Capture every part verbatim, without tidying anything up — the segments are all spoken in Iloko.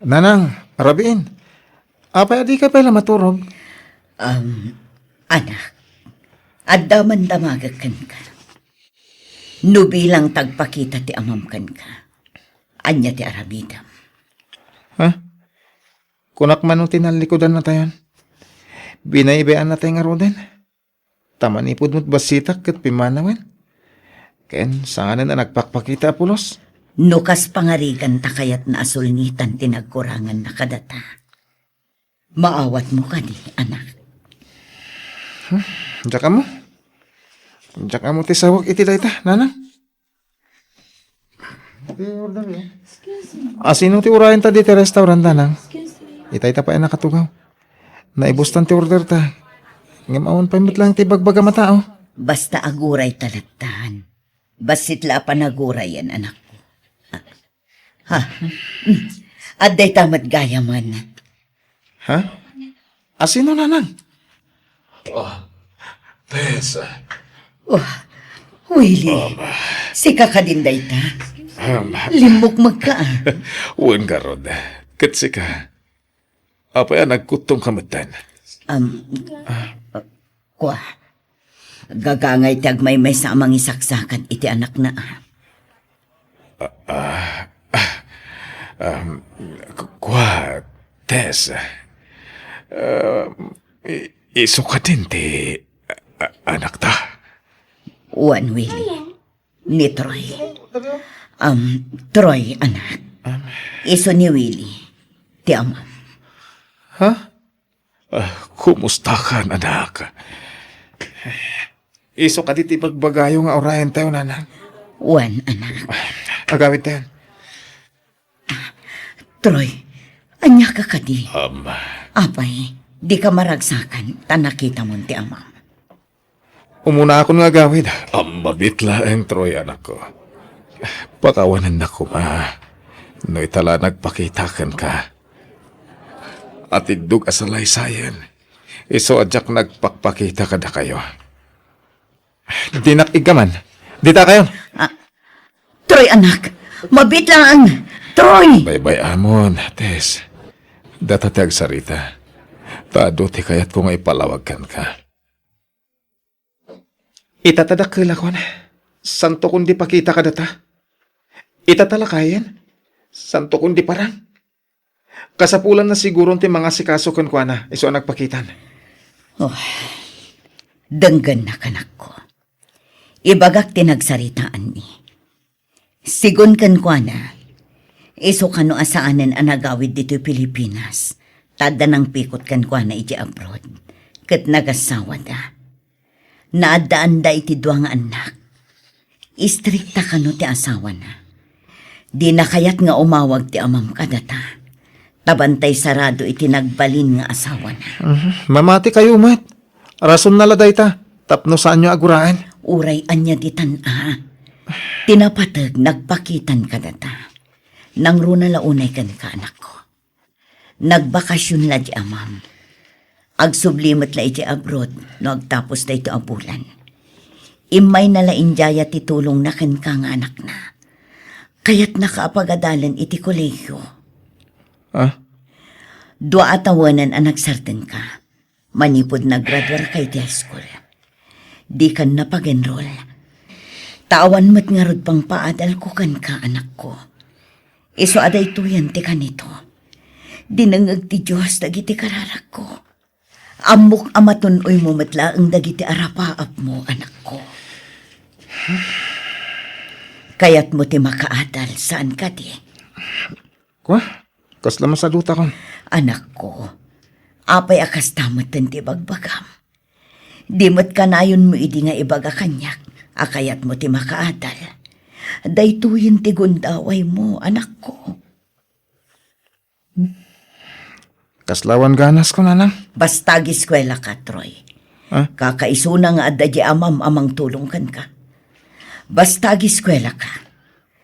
Nanang, rabiin. Apay a dika pay la maturog? Um, anak, adda man damagek kenka. No bilang ta agpakita ti amam kenka, ania ti aramidem? Ha? Kunak man no ti nallikudan natayon. Binaybayan natay ngaruden. Ta manipud met bassitak ket pimmanawen. Ken sanganen a nagpakpakita a pulos. No kas pangarigan ta kayatna a sulnitan ti nagkuranganna kadata. Maawatmo kadi, anak? Hmm, diak ammo. Diak ammo ti sawek iti dayta, nanang. Asino ti urayenta ditoy restaurant, nanang? Itay ta pay a nakatugaw. Naibustan ti order ta. Ngem awan pay met lang ti bagbagam a tao. Basta aguray ta lattan. Bassit la a panagurayen, anakko. Ha? Mm. Adda ita met gayamen. Ha? Asino, nanang? Oh, Tess. Oh, Willie. Sika kadin dayta? Um, Limmukmegka, a. Wen garud. Ket sika? Apay a nagkuttomka metten? Um, kua, gagangay ti agmaymaysa a mangisaksakad iti anakna, a. Ah, ah, um, ku-, kua, Tess. Um, i-, isu kadin ti, a-, a-, anakta? Wen, Willie. Ni Troy. Um, Troy, anak. Isu ni Willie ti amam. Ha? Ah, kumustakan, anak? Isu kadi ti bagbagayo nga urayentayo, nanang? Wen, anak. Agawidtayon. Troy, ania ka kadi? Am. Apay, dika maragsakan ta nakitamon ti amam. Umunaakon nga agawid. Am, mabiit laeng, Troy, anakko. Pakawanennak koma no ita la nagpakita kenka. Atiddog a salaysayen, isu a diak nagpakpakita kadakayo. Dinak iggaman. Ditakayon. Ah, Troy, anak. Mabiit laeng. Troy! Baybay-amon, Tess. Data ti agsarita. Ta adu ti kayatko nga ipalawag kenka. Ita ta dakkelakon. Santokon di pakita kadata. Ita ta lakayen. Santokon di parang. Kasapulanna siguron ti mangasikaso kenkuana, isu a nagpakitan. Oh, denggennak, anakko. Ibagak ti nagsaritaanmi. Sigun kenkuana, isu kano a saanen a nagawid ditoy Pilipinas, ta adda nangpikot kenkuana idiay abroad, ket nagassawada. Naaddaanda iti dua nga annak. Istrikta kano ti asawana. Dina kayat nga umawag ti amam kadata. Ta bantay sarado iti nagbalin nga asawana. Mhm. Mamati kayo met. Rasonna la dayta. Tapno saanyo a guraen. Uray ania ditan a. Ti napateg nagpakitan kadata. Nangruna la unay kenka, anakko. Nagbakasyon la di amam. Agsubli met la iti abroad no agtapos daytoy a bulan. Immayna la indiaya ti tulongna kenka nga anakna. Kayatnaka a pagadalen iti kolegio. Ah? Dua a tawenen a nagsardengka. Manipud naggraduarka iti high school. Dikan napag-enroll. Ta awan met ngarud pangpaadalko kenka, anakko. Isu a daytoyen ti kanito. Dinengngeg ti Dios dagiti kararakko. Ammok a matun-oymo met laeng dagiti arapaapmo, anakko. Kayatmo ti makaadal, saan kadi? Kua? Kasla masadutakon. Anakko, apay a kasta metten ti bagbagam? Di met kanayonmo idi nga ibaga kaniak a kayatmo ti makaadal. Daytoyen ti gundawaymo, anakko. Kasla awan ganasko, nanang? Basta agiskuelaka, Troy. Ah? Kakaisuna nga adda di amam a mangtulong kenka. Basta agiskuelaka.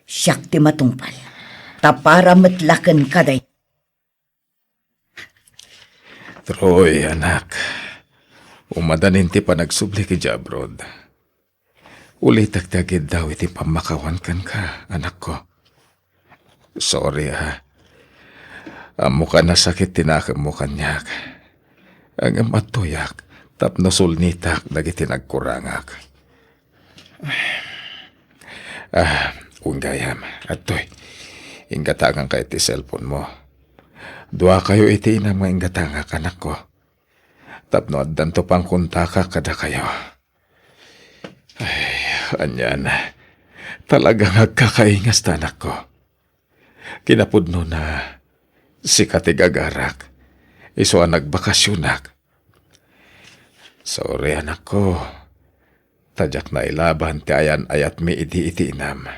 Siak ti matungpal. Ta para met la kenka day. Troy, anak, umadanin ti panagsubli idiay abroad. Ulitek ti agiddaw iti pammakawan kenka, anakko. Sorry, ha. Ammok a nasakit ti nakemmo kaniak. Ngem adtoyak tapno sulnitak dagiti nagkurangak. Ah, wen gayam, adtoy. Inggatanganka iti cellphone-mo. Duakayo iti inam nga inggatangak, anakko. Tapno addanto pangkontakak kadakayo. Ay, anian. Talaga nga agkakaingas ta, anakko. Kinapudnona, sika ti gagarak. Isu a nagbakasionak. Sorry, anakko. Ta diak nailaban ti ayan-ayatmi idi iti inam.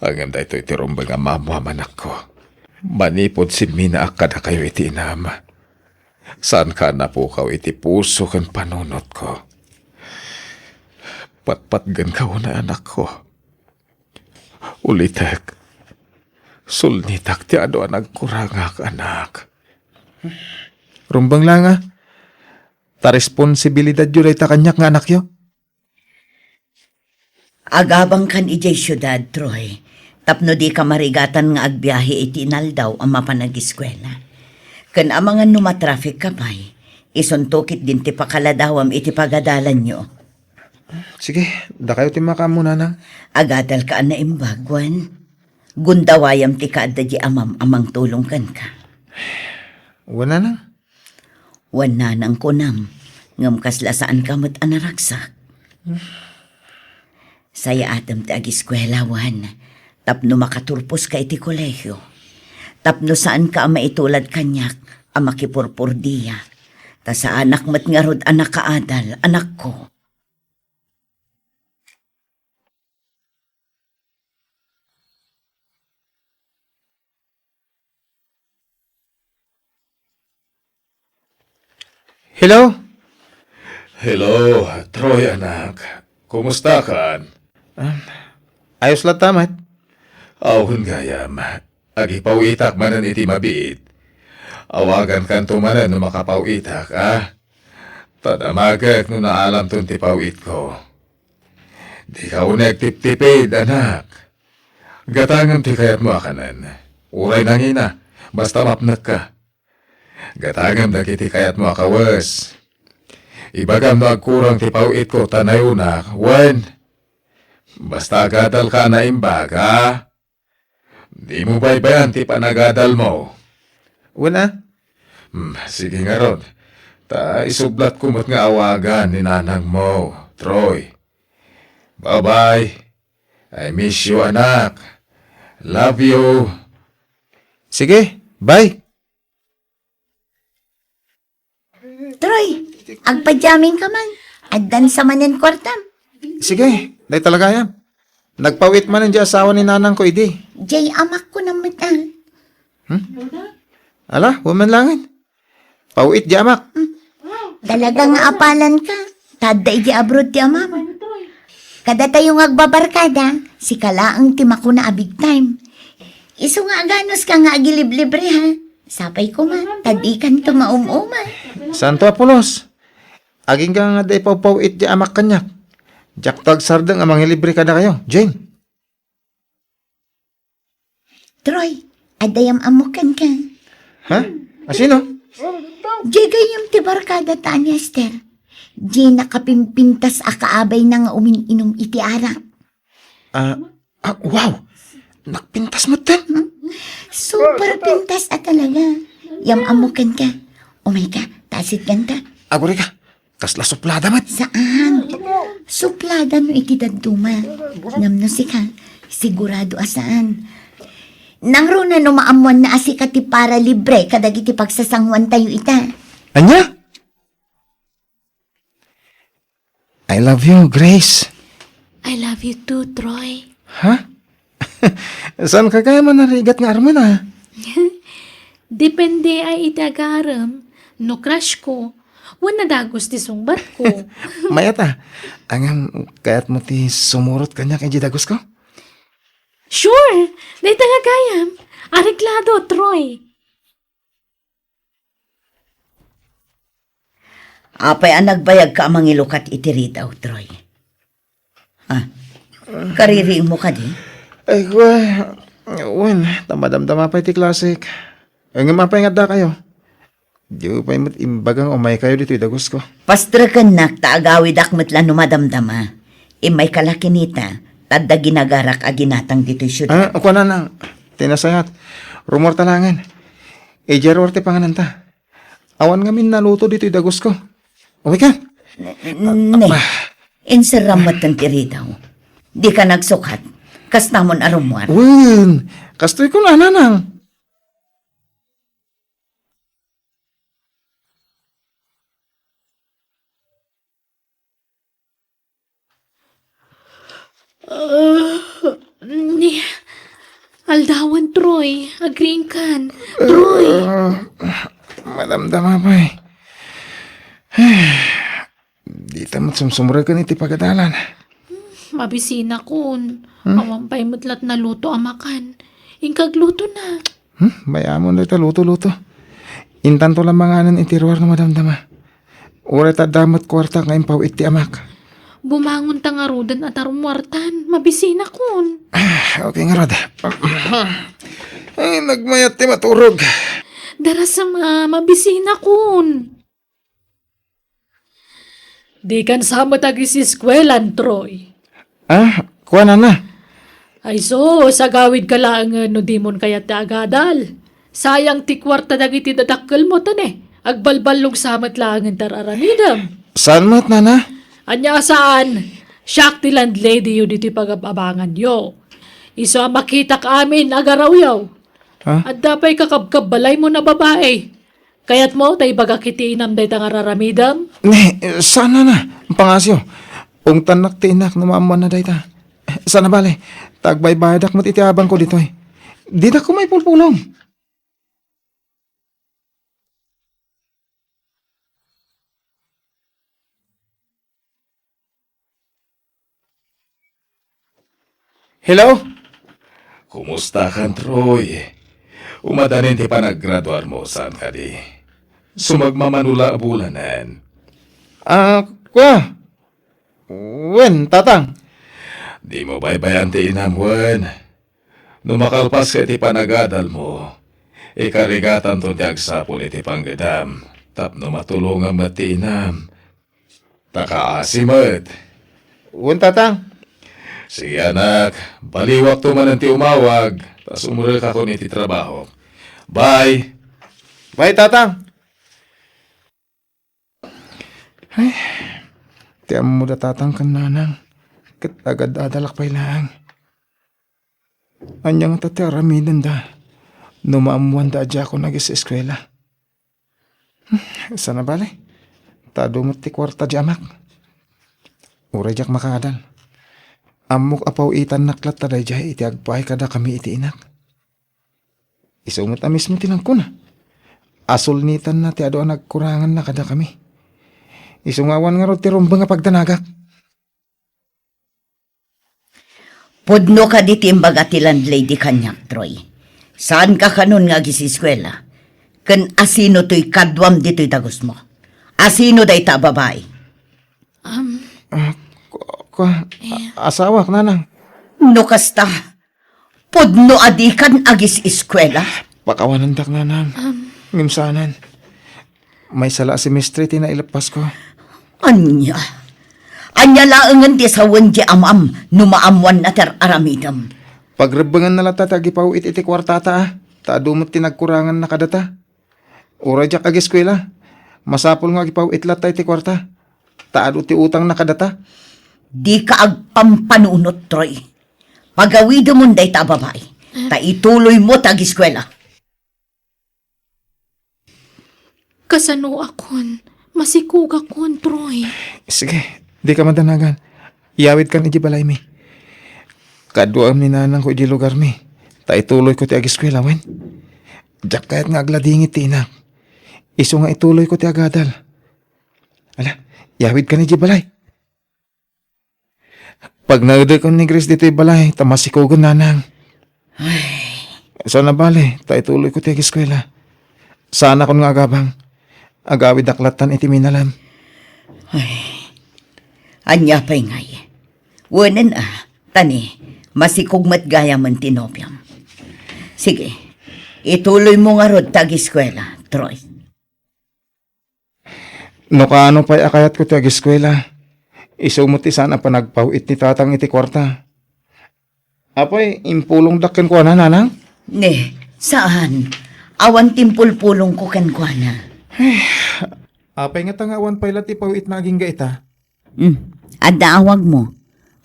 Ay, ngem daytoy ti rumbeng a maammoam, anakko. Manipud simminaak kadakayo iti inam, saanka a napukaw iti puso ken panunotko. Patpatgenka unay, anakko. Ulitek, sulnitak ti adu a nagkurangak, anak. Rumbeng la nga, ta responsibilidadyo dayta kaniak nga anakyo. Agabangkan idiay siudad, Troy, tapno dika marigatan nga agbiahe iti inaldaw a mapan agiskuela. Ken amangan no matrafficka pay, isunto ketdin ti pakaladawam iti pagadalanyo. Sige, dakayo ti makaammo, nanang. Agadalka a naimbag, wen? Gundawayam ti kaadda di amam a mangtulong kenka. Wen, nanang. Wen, nanang, kunam, ngem kasla saanka met a naragsak. Sayaatem ti agiskuela, wen, tapno makaturposka iti kolehio. Tapno saanka a maitulad kaniak a makipurpordia. Ta saanak met ngarud a nakaadal, anakko. Hello? Hello, Troy, anak. Kumustakan? Ah, ayos latta met. Awan gayam. Agipaw-itak manen iti mabiit. Awagankanto manen no makapaw-itak, a? Ta damagek no naalamton ti paw-itko. Dika unay agtiptipid, anak. Gatangem ti kayatmo a kanen. Uray nangina, basta mapnekka. Gatangem dagiti kayatmo a kawes. Ibagam no agkurang ti paw-itko ta nayonak, wen. Basta agadalka a naimbag, a? Dimo baybay-an ti panagadalmo. Wen a? Hmm, sige ngarud. Ta isublatko met nga awagan ni nanangmo, Troy. Bye-bye. I miss you, anak. Love you. Sige, bye. Troy, agpadiaminka man. Addan sa manen kuartam. Sige, dayta la gayam. Nagpaw-it manen di asawa ni nanangko idi. Jay, amakko na met, a. Hmm? Ala, wen man laengen. Paw-it di amak. Hmm. Talaga nga apalanka. Ta adda idi abroad ti amam. Kadatayo nga agbabarkada, sika laeng ti makuna a big time. Isu nga aganuska nga agiliblibre, ha? Sapay koma, ta dikanto maum-uma. Saanto a pulos. Agingga nga adda ipawpaw-it di amak kaniak. Diakto agsardeng a mangilibre kadakayo, Jane. Troy, adda yam-ammok kenka. Ha? A sino? Jay, gayyem ti barkada ta ni Esther. Jay, nakapimpintas a kaabayna nga umin-inum iti arak. Ah, ah, wow! Nagpintas metten? Hmm? Super pintas a talaga. Yam-ammok kenka. Umayka, ta asitganta. Agurayka. Kasla suplada met. Saan? Suplada no iti dadduma. Ngem no sika, sigurado a saan. Nangruna no maammoanna a sika ti para libre kadagiti pagsasanguantayo ita. Ania? I love you, Grace. I love you too, Troy. Ha? Saanka gayam a narigat nga armen, a? Depende ay iti agarem, no crush ko, wen nadagus ti sungbatko. Mayat, a. Ngem, kayatmo ti sumurot kaniak idiay dagusko? Sure! Dayta nga gayam. Areglado, Troy. Apay a nagbayagka a mangilukat iti ridaw, Troy? Ah, kaririingmo kadi? Ay, kua, Wen, ta madamdama pay ti klasek. Ngem apay nga addakayo? Diyo pay met imbaga nga umaykayo ditoy dagusko. Pastrekennak ta agawidak met la no madamdama. Immayka la kinita, ta adda ginagarak a ginatang ditoy siudad. Ah, kuana na, ti nasayat. Rummuarta laengen. Idiay ruar ti pangananta. Awan ngamin naluto ditoy dagusko. Umayka. N-, n-, ne. Inserram met ti ridaw. Dika nagsukat. Kastamon a rummuar. Wen, kastoy ko, nanang. Ah, ni, aldawan, Troy. Agriingkan. Troy. Ah, madamdama pay. Dita met sumsumreken iti pagadalan. Mabisinakon. Hmm? Awan pay met lat naluto a makan. Inka agluto na. Hmm? Mayamon dayta luto-luto. Intanto la manganen iti ruar no madamdama. Uray ta adda met kuarta nga impaw-it ti amak. Bumangon ta ngaruden a ta rummuartan. Mabisinakon. Ah, okay ngarud. Ay, nagmayat ti maturog. Darasam a, mabisinakon. Dikan sa met agisiskuelan, Troy. Ah, kuana na. Ay sus, agawidka laengen no dimon kayat ti agadal. Sayang ti kuarta dagiti dadakkelmo, ta ne, agbalballog sa met laengen ti ar-aramidem. Saan met, nana? Ania a saan? Siak ti landladyyo ditoy pagab-abanganyo. Isu a makitak amin, agarawyo. Ha? Adda pay kakabkabbalaymo a babai. Kayatmo ta ibagak iti inam dayta nga ar-aramidem? Ne, saan, nana. Pangasyo. Ungtannak ti inak no maammoanna dayta. Saan a bale, ta agbaybayadak met iti abangko ditoy. Dinak koma ipulpulong. Hello? Kumustakan, Troy? Umadanin ti panaggraduarmo, saan kadi? Sumagmamano la a bulanen. Ah, kua? Wen, tatang. Dimo baybay-an ti inam, wen. No makalpaska iti panagadalmo, ikarigatanto ti agsapul iti panggedam, tapno matulongam met ti inam. Ta kaasi met. Wen, tatang. Sige, anak, baliwakto manen ti umawag, ta sumrekakon iti trabahok. Bye! Bye, tatang. Ay, ti ammo da tatang ken nanang, ket agad-adalak pay laeng. Ania ngata ti aramidenda no maammoanda a diakon agiseskuela? Hmm, saan a bale, ta adu met ti kuarta di amak. Uray diak makaadal, ammok a paw-itannak latta daydiay iti agpaay kadakami iti inak. Isu met a mismo ti nagkuna a sulnitanna ti adu a nagkuranganna kadakami. Isu nga awan ngarud ti rumbeng a pagdanagak. Pudno kadi ti imbaga ti landlady kaniak, Troy? Saanka kanon nga agiseskuela? Ken asino toy kaduam ditoy dagusmo? Asino dayta a babai? Um, Ah, ku-, ku-, a-, eh. Asawak, nanang. No kasta, pudno a dikan agiseskuela? Pakawanendak, nanang. Um. Ngem saanen. Maysa la a semestre ti naileppasko. Ania? Ania laengen ti sawen ti amam no maammoanna ti ar-aramidem? Pagrebbenganna latta ti agipaw-it iti kuartata, a, ta adu met ti nagkuranganna kadata. Uray diak agiskuela, masapul nga agipaw-it latta iti kuarta, ta adu ti utangna kadata. Dika agpampanunot, Troy. Pagawidemon dayta a babai, ta ituloymo ti agiskuela. Kasanoakon? Masikogakon, Troy. Sige, dika madanagan. Iyawidkan idiay balaymi. Kaduaem ni nanangko idiay lugarmi, ta ituloyko ti agiskuela, wen? Diak kayat nga agladingit ti inak. Isu nga ituloyko ti agadal. Ala, iyawidkan idiay balay. Pagnaedekon ni Grace ditoy balay, ta masikogen, nanang. Ay. Saan a bale, ta ituloyko ti agiskuela. Saanakon nga agabang. Agawidak lattan iti minalem. Ay. Ania pay ngay? Wenen a, tani, masikog met gayamen ti nobiam. Sige, ituloymo ngarud ti ageskuela, Troy. No kaano pay a kayatko ti ageskuela, isu met ti saan a panagpaw-it ni tatang iti kuarta. Apay, impulongdak kenkuana, nanang? Ne, saan. Awan ti impulpulongko kenkuana. Apay ngata nga awan pay la ti paw-itna agingga ita? Hmm, adda awagmo.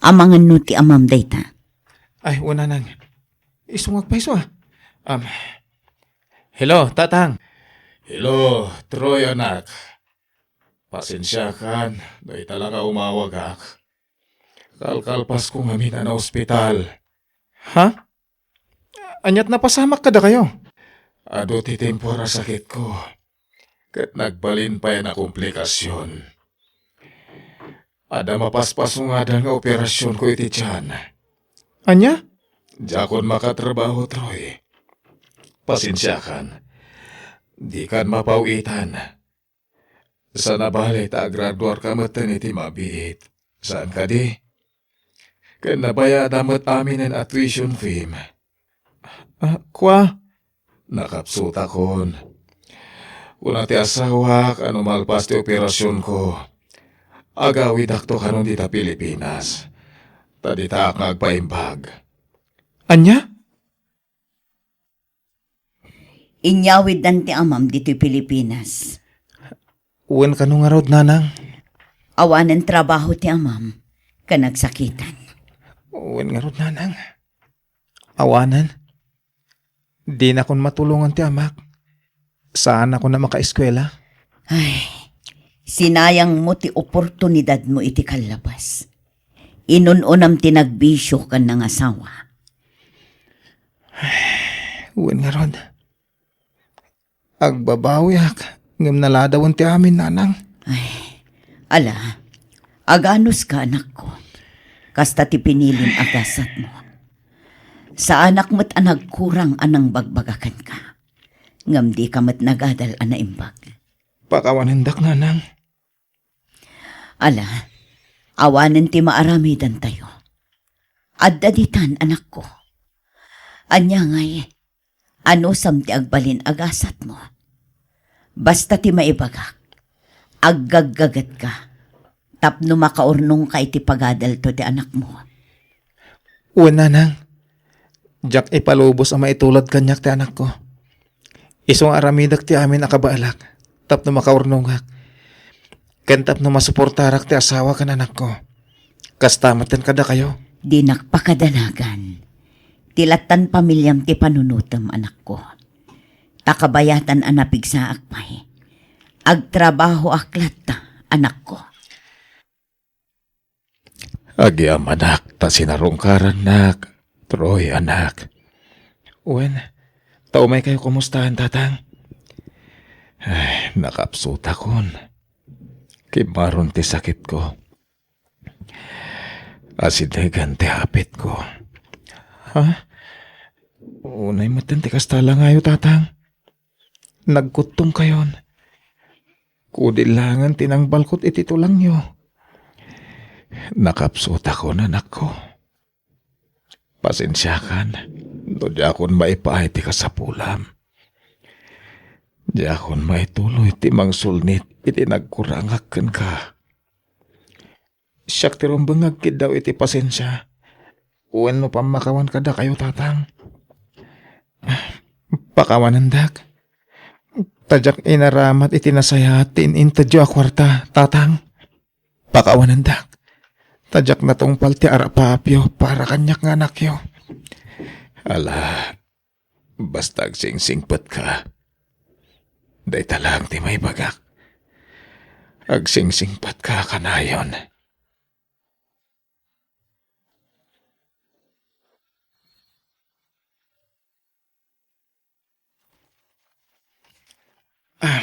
Amangan no ti amam dayta. Ay, wen, nanang. Isu nga agpayso, ah. Um, hello, tatang. Hello, Troy, anak. Pasensiakan no ita la nga umawagak. Kalkalpasko ngamin a naospital. Ha? Ania't napasamak kadakayo? Adu ti temporal a sakitko, ket nagbalin pay a nakomplikasion. Adda mapaspaso ngadan nga operasionko iti tiyan. Ania? Diakon makatrabaho, Troy. Pasensiakan. Dikan mapaw-itan. Saan a bale ta agraduarka metten iti mabiit. Saan kadi? Ken nabayada met aminen a tuition fee. Ah, kua? Nakapsutakon. Kuna ti asawak a no malpas ti operasionko, agawidakto kanon dita Pilipinas. Ta ditaak nga agpaimbag. Ania? Inyawiddan ti amam ditoy Pilipinas. Wen kano ngarud, nanang? Awanen trabaho ti amam, ken nagsakitan. Wen ngarud, nanang? Awanen? Dinakon matulongan ti amak. Saanakon a makaeskuela. Ay, sinayangmo ti oportunidadmo iti kallabas. Inun-unam ti nagbisio ken nangasawa. Wen ngarud, agbabawiak, ngem naladawen ti amin, nanang. Ay, ala, aganuska, anakko. Kasta ti pinilim a gasatmo. Saanak met a nagkurang a nangbagbaga kenka. Ngem dika met nagadal a naimbag. Pakawanendak, nanang. Ala, awanen ti maaramidantayo. Adda ditan, anakko. Ania ngay, anusam ti agbalin a gasatmo? Basta ti maibagak, aggaggagetka tapno makaurnongka iti pagadalto ti anakmo. Wen, nanang, diak ipalubos a maitulod kaniak ti anakko. Isu nga aramidek ti amin a kabaelak tapno makaurnongak, ken tapno masuportarak ti asawa ken anakko. Kasta metten kadakayo. Dinak pakadanagan ti lattan pamiliam ti panunutem, anakko. Ta kabayatan a napigsaak pay, agtrabahoak latta, anakko. Agyamanak ta sinarungkarannak, Troy, anak. Wen, ta umaykayo kumustaen, tatang? Ay, nakapsutakon. Kimmaron ti sakitko. Asidegan ti hapitko. Ha? Unay metten ti kasta la ngayo, tatang. Nagkuttongkayon. Kudillangen ti nangbalkot iti tulangyo. Nakapsutakon, anakko. Pasensiakan no diakon maipaay ti kasapulam. Diakon maituloy ti mangsulnit iti nagkurangak kenka. Siak ti rumbeng nga agkiddaw iti pasensia wenno pammakawan kadakayo, tatang. Pakawanendak. Ta diak inaramat iti nasayaat ti in-intedyo a kuarta, tatang. Pakawanendak. Ta diak natungpal ti arapaapyo para kaniak nga anakyo. Ala, basta agsingsingpetka. Dayta laeng ti maibagak. Agsingsingpetka kanayon. Ah.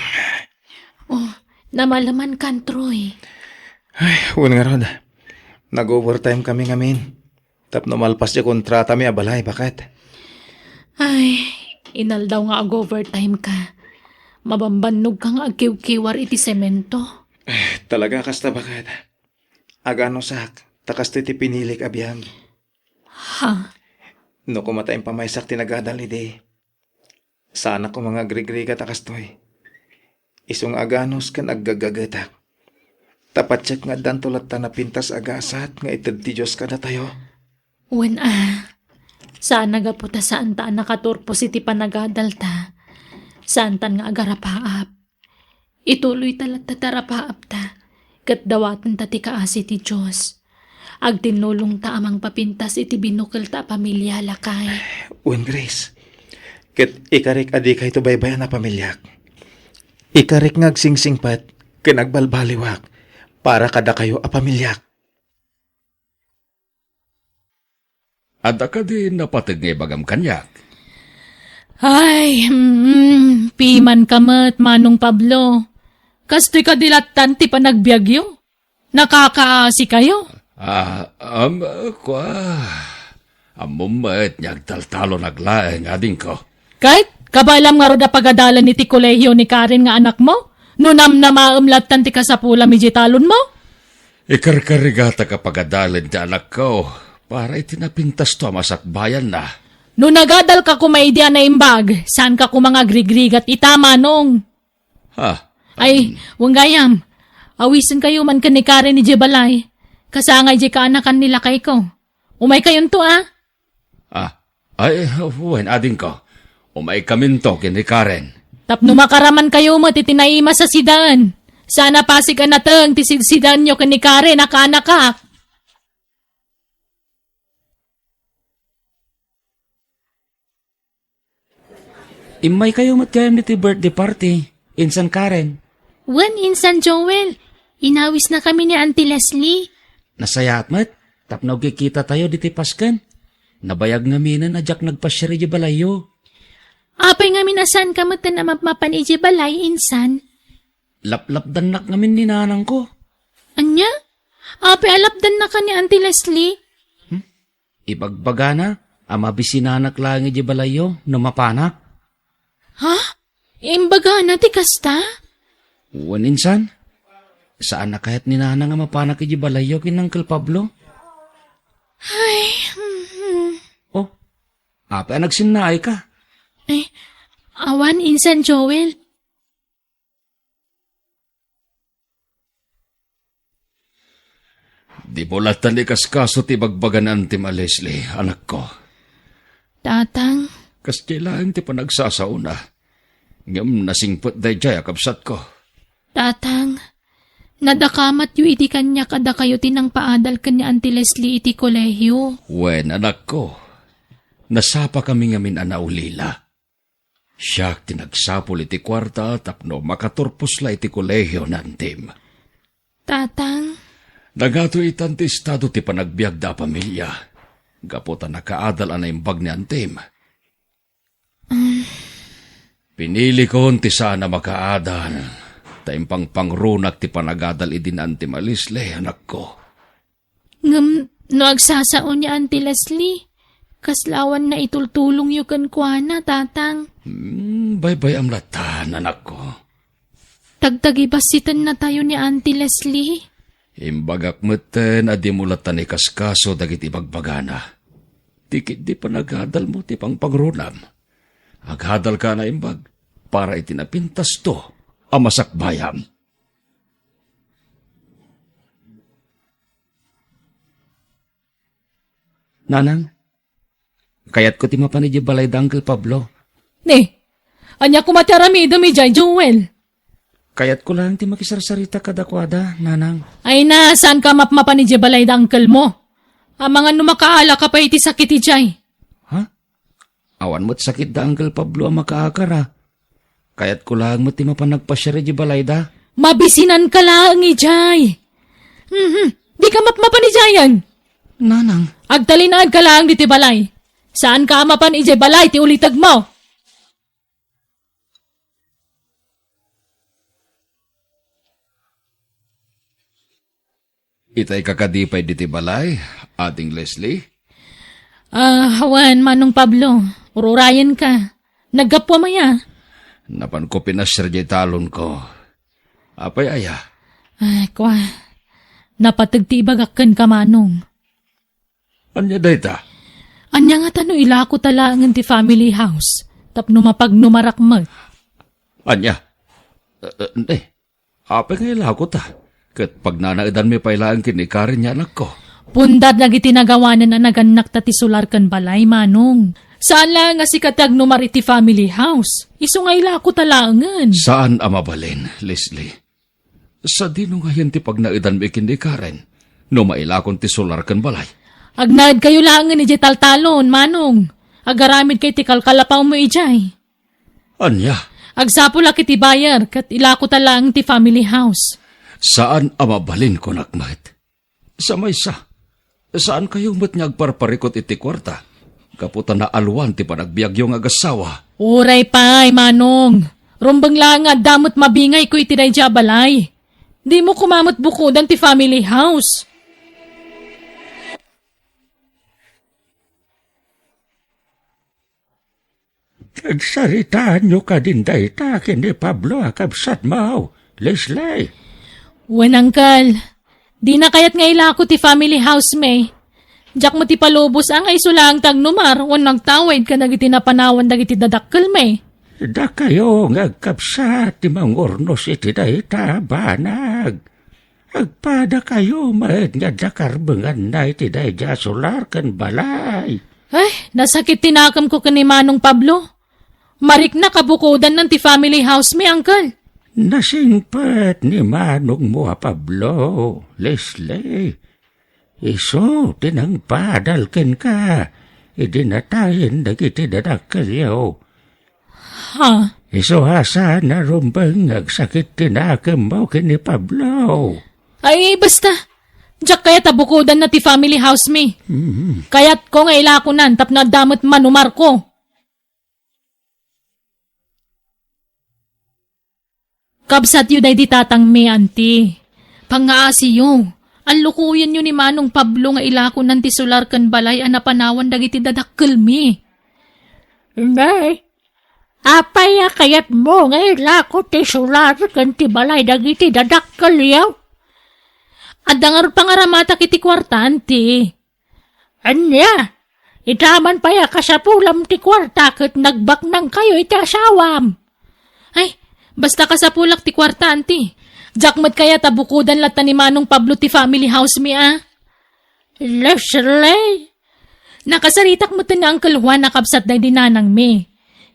Oh, namalemankan, Troy. Ay, wen ngarud. Nag-overtime kami ngamin. Tapno malpas ti kontratami a balay, baket. Ay, inaldaw nga ag-overtime ka. Mabambannog ka nga agkiwkiwar iti semento. Eh, talaga kasta, baket. Aganusak, ta kastoy ti pinilik a biag. Ha? No koma ta impamaysak ti nagadal idi, saanak koma nga agrigrigat a kastoy. Isu nga aganus ken aggaggagetak. Ta patiek nga addanto latta napintas a gasat nga ited ti Dios kadatayo. Wen a, saan a gapu ta saanta a nakaturpos iti panagadalta. Saantan nga agarapaap. Ituloyta latta ti arapaapta, ket dawatenta ti kaasi ti Dios. Agtinnulongta a mangpapintas iti binukelta a pamilia, lakay. Wen, Grace, ket ikarik a dikayto baybay-an a pamiliak. Ikarik nga agsingsingpet ken agbalbaliwak para kadakayo a pamiliak. Adda kadi napateg nga ibagam kaniak? Ay, mm, pimanka met, Manong Pablo. Kastoy kadi lattan ti panagbiagyo? Nakakaasikayo? Ah, um, kua, ammom met nga agtaltalon aglaeng, adingko. Ket, kabaelam ngarud a pagadalen iti kolehio ni Karen nga anakmo? No namnamaem lattan ti kasapulam idiay talonmo? Ikarkarigatak a pagadalen ti anakko para iti napintasto a masakbayanna. No nagadalka koma idi a naimbag, saanka koma nga agrigrigat ita, Manong. Ha? Ay, wen gayam. Awisenkayo man ken ni Karen idiay balay. Kasangay diay kaanakan ni lakayko. Umaykayonto, a? Ah, ay, wen, adingko. Umaykaminto ken ni Karen. Tapno makaramankayo met iti naimas a sidaen. Saan a pasig a nateng ti sidsidaenyo ken ni Karen a kaanakak. Immaykayo met gayam iti birthday party, insan Karen. Wen, insan Joel. Inawisnakami ni Auntie Leslie. Nasayaat met, tapno agkikitatayo ditoy pasken. Nabayag ngaminen a diak nagpasiar idiay balayyo. Apay ngamin a saanka metten a mapmapan idiay balay, insan? Laplapdannak ngamin ni nanangko. Ania? Apay a lapdannaka ni Auntie Leslie? Hmm? Ibagbagana a mabisinanak laeng idiay balayyo no mapanak. Ha? Imbagana ti kasta? Wen, insan. Saan a kayat ni Nanang a mapanak idiay balayyo ken Uncle Pablo. Ay, mhm. Oh, apay a nagsinnaayka? Eh, awan, insan Joel. Dimo lattan ikaskaso ti ibagbaga ni Antim a Leslie, anakko. Tatang. Kasdiay laeng ti panagsasaona. Ngem nasingpet daydiay a kabsatko. Tatang, nadakamatyo idi kaniak a dakayo ti nangpaadal ken ni Auntie Leslie iti kolehio. Wen, anakko. Nasapakami ngamin a naulila. Siak ti nagsapul iti kuarta tapno makaturpos la iti kolehio ni Antim. Tatang. Nagatoy itan ti estado ti panagbiagda a pamilia, gapu ta nakaadal a naimbag ni Antim. Mm. Pinilikon ti saan a makaadal, ta impangpangrunak ti panagadal idi ni Antim a Leslie, anakko. Ngem no agsasao ni Auntie Leslie, kasla awan naitultulongyo kenkuana, Tatang? Hmm, baybay-am lattan, anakko. Tagtagibassitennatayo ni Auntie Leslie. Imbagak metten a dimo lattan ikaskaso dagiti ibagbagana. Ti ketdi panagadalmo ti pangpangrunam. Agadalka a naimbag para iti napintasto a masakbayam. Nanang, kayatko ti mapan idiay balay da Uncle Pablo. Ne, ania koma ti aramidem idiay, Joel? Kayatko laeng ti makisarsarita kadakuada, Nanang. Ay na, saanka mapmapan idiay balay da uncle mo? Amangan no makaalaka pay iti sakit idiay. Ha? Awan met sakit da Uncle Pablo a makaakar, a. Kayatko laeng met ti mapan nagpasiar idiay balayda. Mabisinanka laeng idiay. Mhm. Dika mapmapan idiayen. Nanang. Agtalinaedka laeng ditoy balay. Saanka a mapan idiay balay ti ulitegmo. Itay ka kadi pay ditoy balay, Ading Leslie? Ah, awan, Manong Pablo. Ururayenka. Naggapuam aya? Napanko pinasiar diay talonko. Apay aya? Ay, kua. Napateg ti ibagak kenka, Manong. Ania dayta? Ania ngata no ilako ta laengen ti family house tapno mapagnumarak met? Ania? Eh, eh, ne, apay nga ilako ta? Ket pagnanaedanmi pay laeng ken ni Karen nga anakko. Punda dagiti nagawanen a nagannakta ti solar ken balay, Manong. Saan laeng a sika ti agnumar iti family house. Isu nga ilako ta laengen. Saan a mabalin, Leslie. Sadino ngayen ti pagnaedanmi ken ni Karen no mailakon ti solar ken balay? Agnaedkayo laengen idiay taltalon, Manong. Agaramidkayo ti kalkalapawmo idiay. Ania? Agsapulak iti buyer ket ilako ta laeng ti family house. Saan a mabalin, kunak met. Sa maysa, saankayo met nga agparparikut iti kuarta gapu ta naalwan ti panagbiagyo nga agassawa. Uray pay, Manong. Rumbeng laeng nga adda met mabingayko iti daydiay a balay. Dimo koma met bukodan ti family house. Agsaritaanyo kadin dayta ken ni Pablo a kabsatmo, Leslie? Wen, Uncle. Dina kayat nga ilako ti family house mi. Diak met ipalubos a nga isu laeng ti agnumar wenno agtawid kadagiti napanawan dagiti dadakkelmi. Dakayo nga agkabsat ti mangurnos iti dayta a banag. Agpadakayo met nga adda karbenganna iti daydiay a solar ken balay. Ay, nasakit ti nakemko ken ni Manong Pablo. Mariknak a bukodannan ti family house mi, Uncle. Nasingpet ni manongmo a Pablo, Leslie. Isu ti nangpadal kenka idi natayen dagiti dadakkelyo. Ha? Isu a saan a rumbeng nga agsakit ti nakemmo ken ni Pablo. Ay, basta. Diak kayat a bukodanna ti family house mi. Mm. Kayatko nga ilakonan tapno adda met manumarko. Kabsatyo daydi tatangmi, Auntie. Pangngaasiyo. Allukoyenyo ni Manong Pablo nga ilakonan ti solar ken balay a napanawan dagiti dadakkelmi. Nay, apay a kayatmo nga ilako ti solar ken ti balay dagiti dadakkelyo? Adda ngarud pangaramatak iti kuarta, Auntie. Ania? Ita man pay a kasapulam ti kuarta ket nagbaknangkayo iti asawam. Ay, basta kasapulak ti kuarta, Auntie. Diak met kayat a bukodan latta ni Manong Pablo ti family house mi a. Leslie! Nakasaritak met ni Uncle Juan a kabsat daydi nanangmi.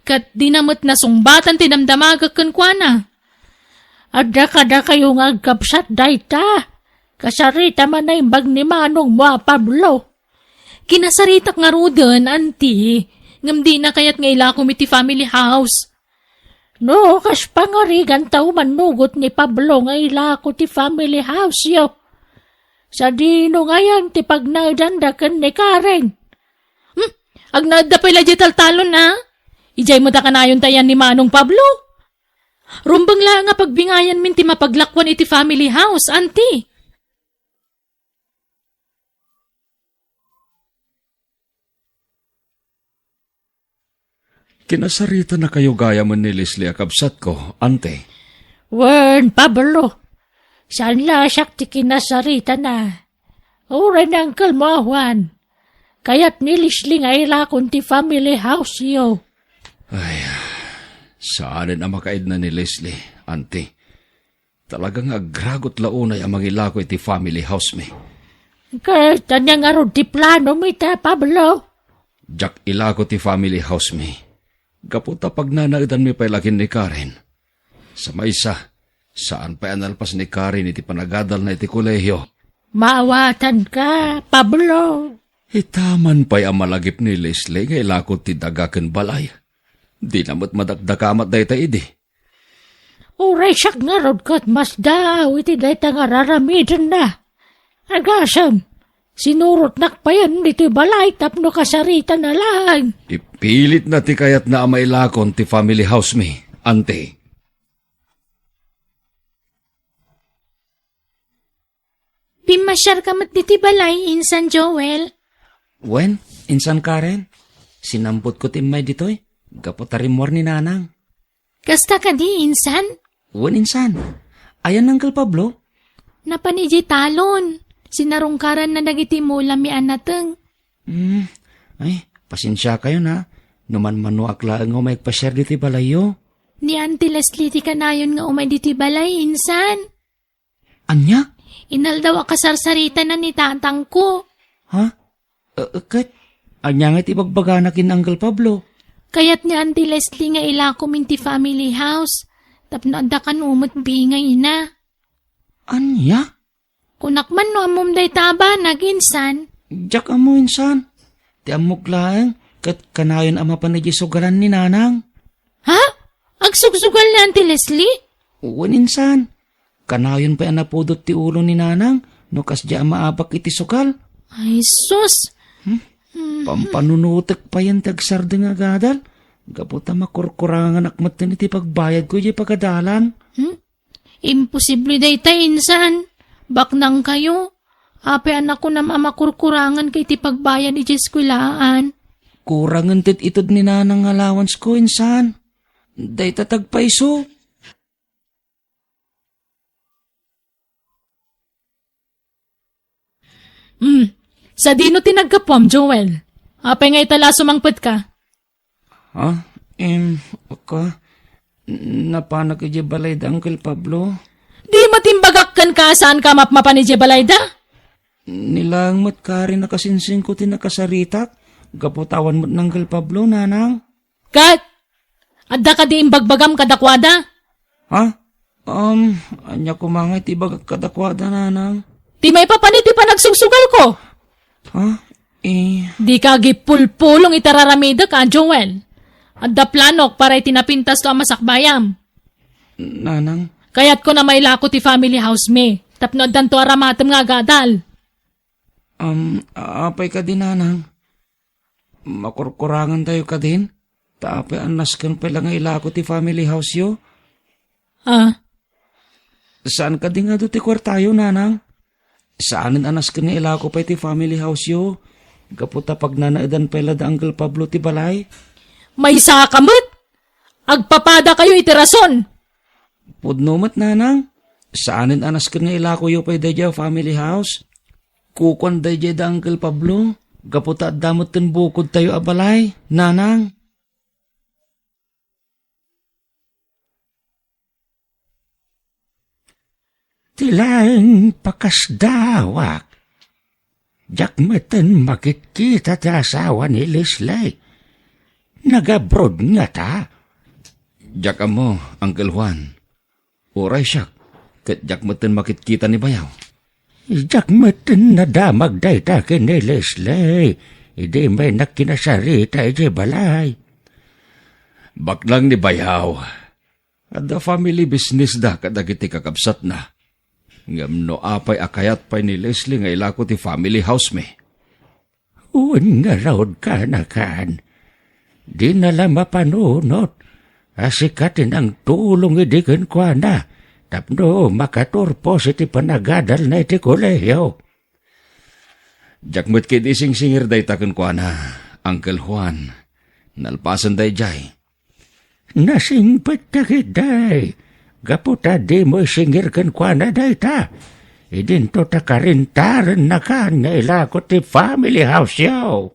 Ket dina met nasungbatan ti damdamagek kenkuana. Adda kadakayo nga agkabsat dayta. Kasarita man naimbag ni manongmo a Pablo. Kinasaritak ngaruden, Auntie, ngem dina kayat nga ilakom iti family house. No, kas pangarigantayo mannugot ni Pablo nga ilako ti family house-yo. Sadino ngayen ti pagnaedanda ken ni Karen? Hmm? Agnaedda pay la diay taltalon, a? Idiay met a kanayonta ayan ni Manong Pablo? Rumbeng laeng a pagbingayanmin ti mapaglakuan iti family house, Auntie. Kinasaritanakayo gayamen ni Leslie a kabsatko, Auntie. Wen, Pablo, saan la a siak ti kinasaritana. Uray ni Uncle mo a Juan, kayat ni Leslie nga ilakon ti family house-yo. Ay, saanen a makaidna ni Leslie, Auntie. Talaga nga agragot la unay a mangilako iti family house mi. Ket ania ngarud ti planom ita, Pablo? Diak ilako ti family house mi. Gapu ta pagnanaedanmi pay la ken ni Karen. Sa maysa, saan pay a nalpas ni Karen iti panagadalna iti kolehio. Maawatanka, Pablo. Ita man pay a malagip ni Leslie nga ilako ti daga ken balay. Dina met madakdakamat dayta idi. Uray siak ngarud ket masdaaw iti dayta nga raramidenna. Agasem, sinurotnak payen ditoy balay tapno kasaritana laeng. Ipilitna ti kayatna a mailakon ti family house mi, Auntie. Pimmasiarka met ditoy balay, Insan Joel? Wen, Insan Karen. Sinamputko ti immay ditoy, gapu ta rimmuar ni Nanang. Kasta kadi, Insan? Wen, Insan. Ayan ni Uncle Pablo? Napan idiay talon. Sinarungkaranna dagiti mula mi a nateng. Hmm, Ay, pasensiakayon, ha, no manmanoak laeng nga umay agpasiar ditoy balayyo. Ni Auntie Leslie ti kanayon nga umay ditoy balay, insan. Ania? Inaldaw a kasarsaritana ni tatangko. Ha? Eh, ket, ania nga ti ibagbagana ken Uncle Pablo? Kayat ni Auntie Leslie nga ilakom iti family house, tapno adda kano met bingayna. Ania? Kunak man no ammom dayta a banag, insan. Diak ammo, insan. Ti ammok laeng, ket kanayon a mapan idiay sugalan ni Nanang. Ha? Agsugsugal ni Auntie Leslie? Wen, insan. Kanayon pay a napudot ti ulo ni Nanang no kasdiay a maabak iti sugal. Ay, sus! Hmm? Pampanunotek payen ti agsardeng a gadal, gapu ta makurkuranganak metten iti pagbayadko idiay pagadalan. Hmm? Imposible dayta, insan. Baknangkayo. Apay a nakunam a makurkuranganka iti pagbayad iti eskuelaan? Kurangen ti ited ni Nanang nga allowance ko, insan. Dayta ti agpayso. Hmm. Sadino ti naggapuam, Joel? Apay nga ita la a sumangpetka? Ha? Em, aka, napanak idiay balay da Uncle Pablo. Di met imbagak kenka a saanka a mapmapan idiay balay da? Ni laeng met kari nakasingsingko ti nakasaritak, gapu ta awan met ni Uncle Pablo, Nanang. Ket, adda kadi imbagbagam kadakuada? Ha? Um, ania koma ngay ti ibagak kadakuada, Nanang? Ti maipapan iti panagsugsugalko. Ha? Eh. Dika agipulpulong iti ar-aramidek, a Joel. Adda planok para iti napintasto a masakbayam. Nanang? Kayatko a mailako ti family house mi, tapno addanto aramatem nga agadal. Um, apay kadi, Nanang? Makurkurangantayo kadin? Ta apay a nasken pay la nga ilako ti family house-yo? Ah. Saan kadi nga adu ti kuartayo, Nanang? Saanen a nasken nga ilako pay ti family house-yo, gapu ta pagnanaedan pay la da Uncle Pablo ti balay? Maysaka met! Agpapadakayo iti rason! Pudno met, Nanang. Saanen a nasken nga ilakoyo pay daydiay a family house. Kukuan daydiay da Uncle Pablo, gapu ta adda metten bukodtayo a balay, Nanang. Ti laeng pakasdawak. Diak metten makitkita ti asawa ni Leslie. Nag-abroad ngata? Diak ammo, Uncle Juan. Uray siak, ket diak metten makitkita ni bayaw. Diak metten nadamag dayta ken ni Leslie, idi immaynak kinasarita idiay balay. Baknang ni bayaw, adda family business da kadagiti kakabsatna. Ngem no apay a kayat pay ni Leslie nga ilako ti family house mi? Wen ngarud, kanakan. Dina la mapanunot a sika ti nangtulong idi kenkuana tapno makaturpos iti panagadalna iti kolehiyo. Diak met ketdi singsingir dayta kenkuana, Uncle Juan. Nalpasen daydiay, nasingpet dagiti, gapu ta dimo isingir kenkuana dayta. Idinto ta karintarennakan nga ilako ti family house-yo.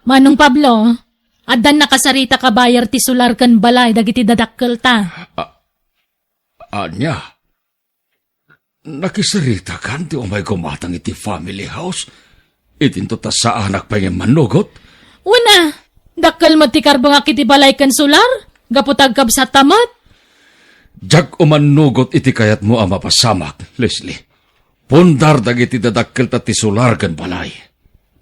Manong Pablo, addan nakasarita ka buyer ti solar ken balay dagiti dadakkelta. A-, ania? Nakisaritakan ti umay gumatang iti family house? Idinto ta saanak pay nga immannugot? Wen a, dakkel met ti karbengak iti balay ken solar, gapu ta agkabsatta met. Diak umannugot iti kayatmo a mapasamak, Leslie. Pundar dagiti dadakkelta ti solar ken balay.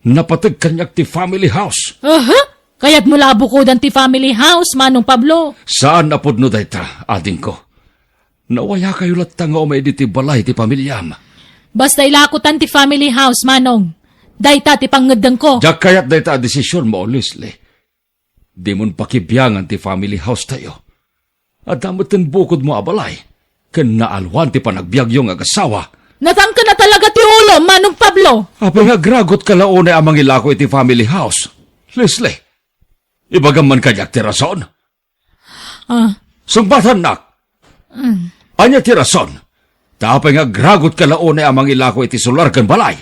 Napateg kaniak ti family house. Aha? Kayatmo la a bukodan ti family house, Manong Pablo? Saan a pudno dayta, adingko. Nawayakayo latta nga umay ditoy balay ti pamiliam. Basta ilakotan ti family house, Manong. Dayta ti pangngeddengko. Diak kayat dayta a desisionmo, Leslie. Dimon pakibiangan ti family house tayo. Adda metten bukodmo a balay, ken naalwan ti panagbiagyo nga agasawa. Natangken a talaga ti ulo, Manong Pablo! Apay nga agragotka la unay a mangilako iti family house? Leslie, ibagam man kadiak ti rason? Ah. Sungbatannak! Mm. Ania ti rason? Ta apay nga agragotka la unay a mangilako iti solar ken balay?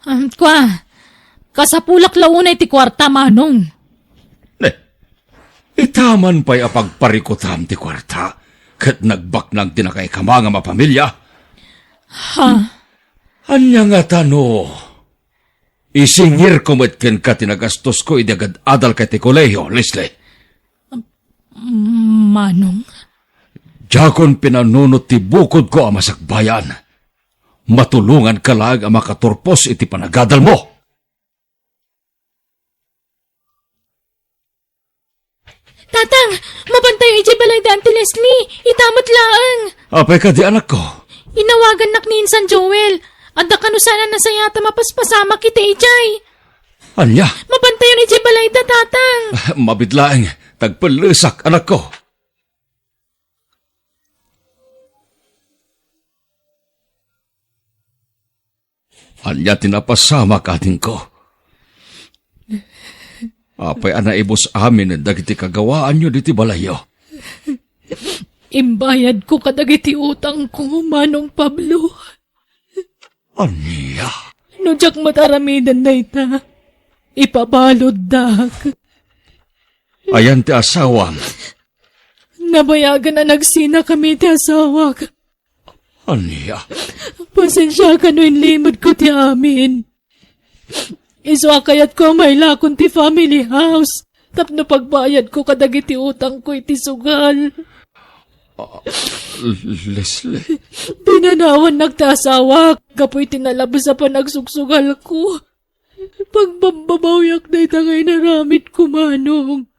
Um, kwa, kasapulak la unay ti kuarta, Manong. Ne, ita man pay a pagparikutam ti kuarta, ket nagbaknang ti nakaikama nga mapamilya. Ha? Ania ngata no isingirko met kenka ti nagastosko idi agad-adalka iti kolehiyo, Leslie? Manong? Diakon pinanunot ti bukodko a masakbayan. Matulonganka laeng a makaturpos iti panagadalmo. Tatang, mabantayo idiay balay da Auntie Leslie. Ita met laeng. Apay kadi, anakko? Inawagannak ni Insan Joel. Adda kano saan a nasayaat a mapaspasamak iti idiay. Ania? Mabantayon idiay balay da, Tatang. Mabiit laeng, tagpellesak, anakko. Ania ti napasamak, adingko? Apay a naibus amin dagiti kagawaanyo ditoy balayyo? Imbayadko kadagiti utangko, Manong Pablo. Ania? No diak met aramiden dayta, ipabaluddak. Ayan ti asawam? Nabayagen a nagsinakami ti asawak. Ania? Pasensiaka no inlimedko ti amin. Isu a kayatko a mailakon ti family house tapno pagbayadko kadagiti utangko iti sugal. Ah, Leslie. Pinanawannak ti asawak gapu iti nalabes a panagsugsugalko. Pagbabbabawiak dayta nga inaramidko, Manong.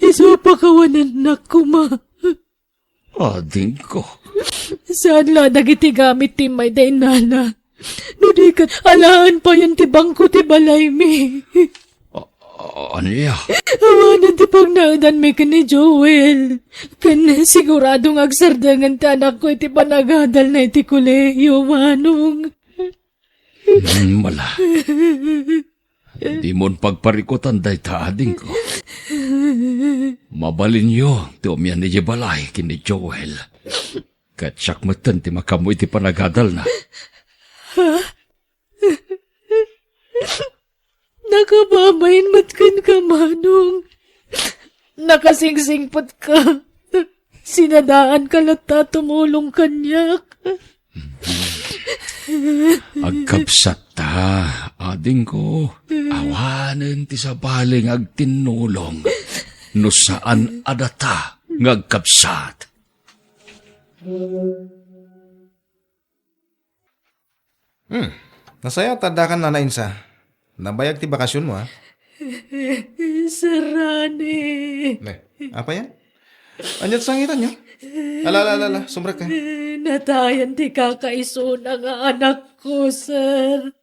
Isu a pakawanennak koma. Adingko. Saan la dagiti gamit ti immay da innala. No di ket, alaen payen ti bangko ti balaymi. A-, a-, ania? Awanen ti pagnaedanmi ken ni Joel. Ken sigurado nga agsardengen ti anakko iti panagadalna iti kolehiyo, Manong. Hmm, mala. Dimon pagparikutan dayta, adingko. Mabalinyo ti umian idiay balay ken ni Joel. Ket siak metten ti makaammo iti panagadalna. Nakababain met kenka, Manong. Nakasingsingpetka. Sinadaanka latta a tumulong kaniak. Agkabsatta, adingko. Awanen ti sabali nga agtinnulong no saan a data nga agkabsat. Hmm. Nasayaat ta addakan, Nana Insa. Nabayag ti bakasionmo, a? Sir Rani. Ne, apay a? Ania't sangitanyo? Ala, ala, ala, ala, sumrekka. Natayan ti kakaisuna nga anakko, sir.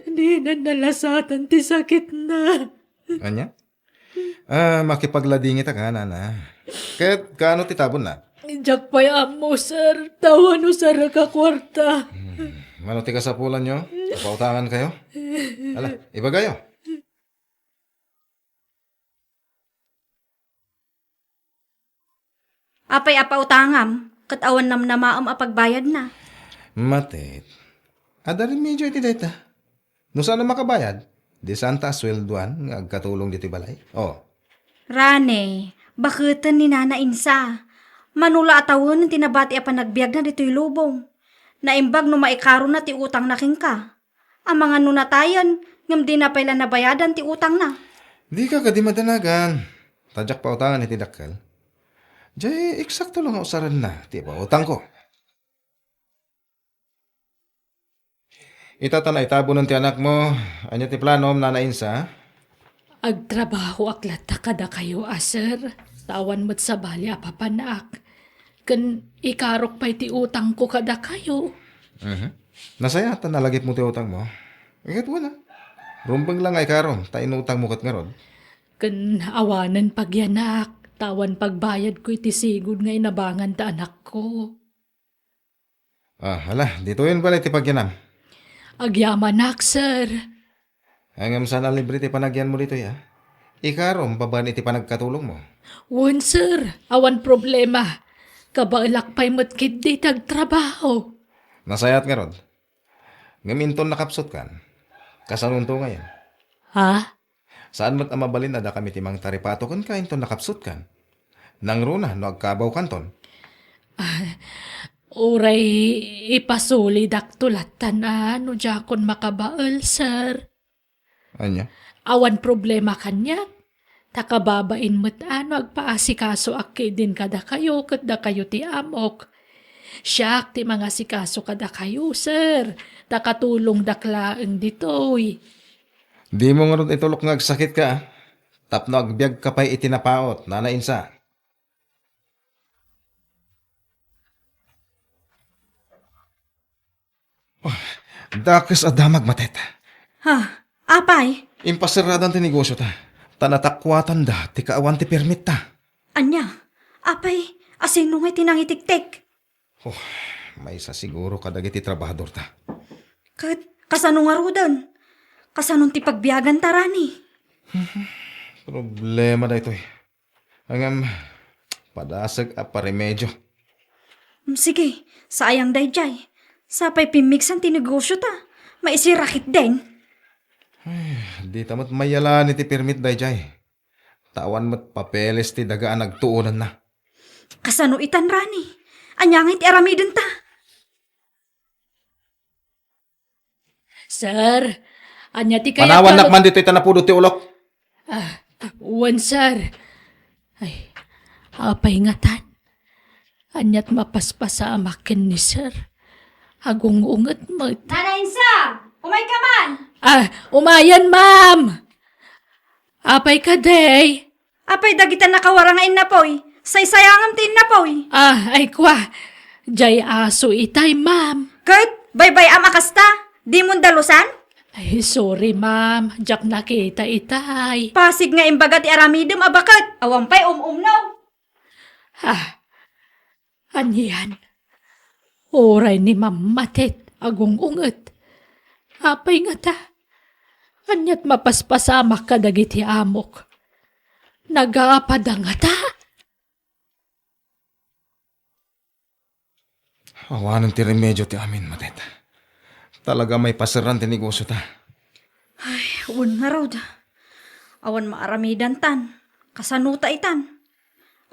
Dinan nalasatan ti sakitna. Ania? Ah, makipagladingitaka, Nana. Ket kaano ti tabonna? Diak pay ammo, sir. Ta awan usarek a kuarta. Hmm. Mano ti kasapulanyo? Pautangankayo? Ala, ibagayo. Apay a pautangam, ket awan namnamaem a pagbayadna? Matit, adda remedio iti dayta. No saan a makabayad, di saanta a sueldoan nga agkatulong ditoy balay? O. Rane, baketen ni Nana Insa. Mano la a tawen ti nabati a panagbiagna ditoy lubong. Naimbag no maikarona ti utangna kenka. Amangan no natayen, ngem dina pay la nabayadan ti utangna. Dika kadi madanagan. Ta diak pautangan iti dakkel. Jay, eksakto la nga usarenna ti ipautangko. Ita ta naitabonen ti anakmo, ania ti planom, Nana Insa? Agtrabahoak latta kadakayo a, sir. Ta awan met sabali a papanak. Ken ikarok pay ti utangko kadakayo. Mhm. Nasayaat ta nalagipmo ti utangmo. Ket wen a. Rumbeng la nga ikarom, ta inutangmo ket ngarud. Ken awanen pagyanak, ta awan pagbayadko iti sigud nga inabangan ta anakko. Ah, hala, ditoyen pay la ti pagyanam. Agyamanak, sir. Ngem saan a libre ti panagyanmo ditoy, a? Ikarom babaen iti panagkatulongmo. Wen, sir. Awan problema. Kabaelak pay met ketdi ti agtrabaho. Nasayaat ngarud. Ngem inton nakapsutkan, kasanonto ngayen? Ha? Saan met a mabalin a dakami ti mangtaripato kenka inton nakapsutkan. Nangruna no agkabawkanton. Uray ipasulidakto lattan a no diakon makabael, sir. Ania? Awan problema kaniak. Ta kababain met a no agpaasikasoak ketdin kadakayo ket dakayo ti amok. Siak ti mangasikaso kadakayo, sir. Ta katulongdak laeng ditoy. Dimo ngarud itulok nga agsakitka, a? Tapno agbiagka pay iti napaut, Nana Insa. Oh, dakes a damag, Matet. Ha? Apay? Impaserradan ti negosiota. Ta natakuatanda ti kaawan ti permitta. Ania? Apay, asino ngay ti nangitiktik? Oh, maysa siguro kadagiti trabahadorta. Ket kasano ngaruden? Kasanon ti pagbiaganta, Rani? Problema daytoy. Ngem, padasek a paremedio. Mm, sige, saayang daydiay. Sapay pimmigsan ti negosiota. Maisira ketdin. Ay, dita met mayalaen iti permit daydiay. Ta awan met papeles ti daga a nagtuonanna. Kasano itan, Rani? Ania ngay ti aramidenta? Sir, ania ti kayatyo? Panawannak man ditoy ta napudot ti ulok. Ah, wen, sir. Ay, apay ngatan? Aniat mapaspasamak ken ni sir? Agung-unget met. Nana Insa, umayka man! Ah, umayen, ma'am! Apay kadi? Apay dagita nakawarang a innapoy? Saysayangam ti innapoy. Ah, ay kwa. Diay aso itay, ma'am. Ket, baybay-am a kasta? Dimon dalusan? Ay, sorry, ma'am. Diak nakita itay. Pasig nga imbaga ti aramidem a baket. Awan pay um-umno. Ah, anian? Uray ni Ma'am Matet agung-unget. Apay ngata? Aniat mapaspasamak kadagiti amok? Nagaapada ngata? Awanen ti remedio ti amin, Matet. Talaga maipaserran ti negosiota. Ay, wen ngarud. Awan maaramidantan. Kasanota itan?